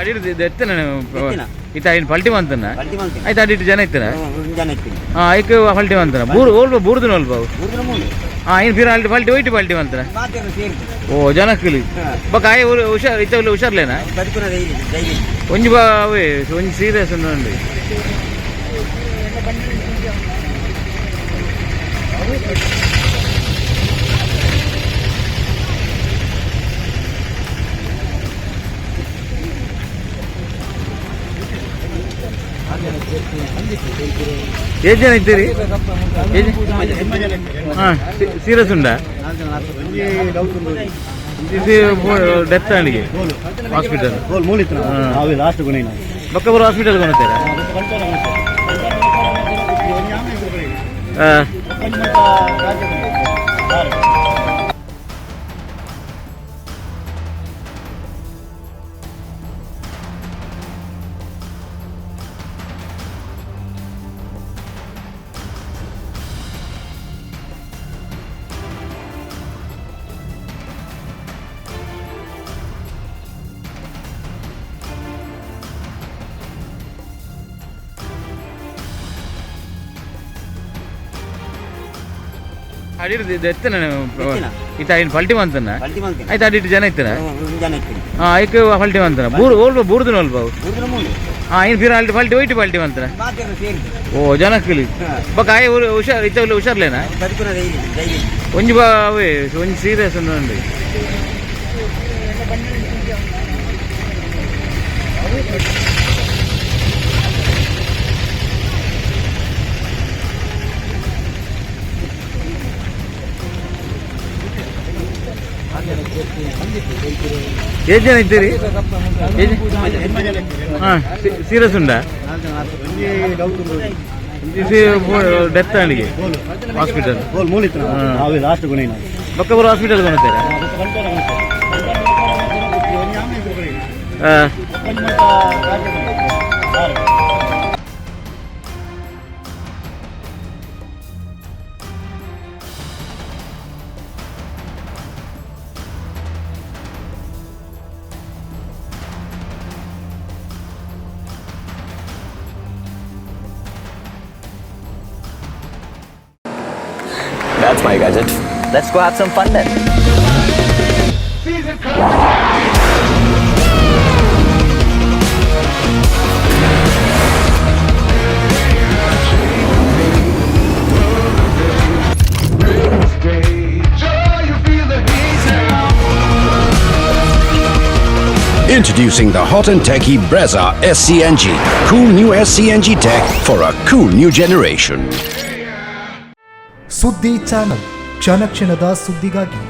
ಅಡಿಡ್ ಎತ್ತನ ಇತ್ತ ಐನ್ ಪಲ್ಟಿ ಮಂತನ ಆಯ್ತು ಅಡಿಟ್ ಜನ ಇತ್ತನ. ಹಾ, ಐಕ್ ಪಲ್ಟಿ ಮಂತನ ಬೂರು ಓಲ್ಪ ಬೂರ್ದುನ ಅಲ್ಪ. ಹಾ, ಐನ್ ಫಿರ ಅಲ್ಟಿ ಪಲ್ಟಿ ಒಯ್ಟಿ ಪಲ್ಟಿ ಮಂತನ. ಓ ಜನಕ್ಕಲಿ ಬೊಕ ಆಯೆ ಹುಷಾರ್ ಇತ್ತ ಹುಷಾರ್ಲೇನಾ? ಒಂಜಿ ಬಾ ಅವೇ ಒಂಜಿ ಸೀರಿಯಸ್ ಉಂಡು. ಏಜ್ ಜನ ಇದ್ದೀರಿ? ಹಾಂ, ಸೀರಿಯಸ್ ಉಂಡಾ? ಡೆತ್ ಆಂಡಿಗೆ ಹಾಸ್ಪಿಟಲ್. ಬೊಕ್ಕಬೂರು ಹಾಸ್ಪಿಟಲ್ ಕೊನತ್ತೀರಾ? ಹಾಂ. ಅಡಿಡ್ ಎತ್ತನ ಇತ್ತ ಐನ್ ಪಲ್ಟಿ ಮಂತನ ಆಯ್ತು ಅಡಿಟ್ ಜನ ಇತ್ತನ. ಹಾ, ಐಕ್ ಪಲ್ಟಿ ಮಂತನ ಬೂರು ಓಲ್ಪ ಬೂರ್ದುನ ಅಲ್ಪ. ಹಾ, ಐನ್ ಫಿರ ಅಲ್ಟಿ ಪಲ್ಟಿ ಒಯ್ಟಿ ಪಲ್ಟಿ ಮಂತನ. ಓ ಜನಕ್ಕಲಿ ಬೊಕ ಆಯೆ ಹುಷಾರ್ ಇತ್ತ ಹುಷಾರ್ಲೇನಾ? ಒಂಜಿ ಬಾ ಅವೇ ಒಂಜಿ ಸೀರಿಯಸ್ ಉಂಡು. ಏಜ್ ಜನ ಇದ್ದೀರಿ? ಹಾಂ, ಸೀರಿಯಸ್ ಉಂಡಾ? ಡೆತ್ ಆಂಡಿಗೆ ಹಾಸ್ಪಿಟಲ್. ಬೊಕ್ಕಬೂರು ಹಾಸ್ಪಿಟಲ್ ಕೊನತ್ತೀರಾ? ಹಾಂ. That's my gadget. Let's go have some fun then. Introducing the hot and techy Brezza SCNG. Cool new SCNG tech for a cool new generation. ಸುದ್ದಿ ಚಾನಲ್, ಕ್ಷಣ ಕ್ಷಣದ ಸುದ್ದಿಗಾಗಿ.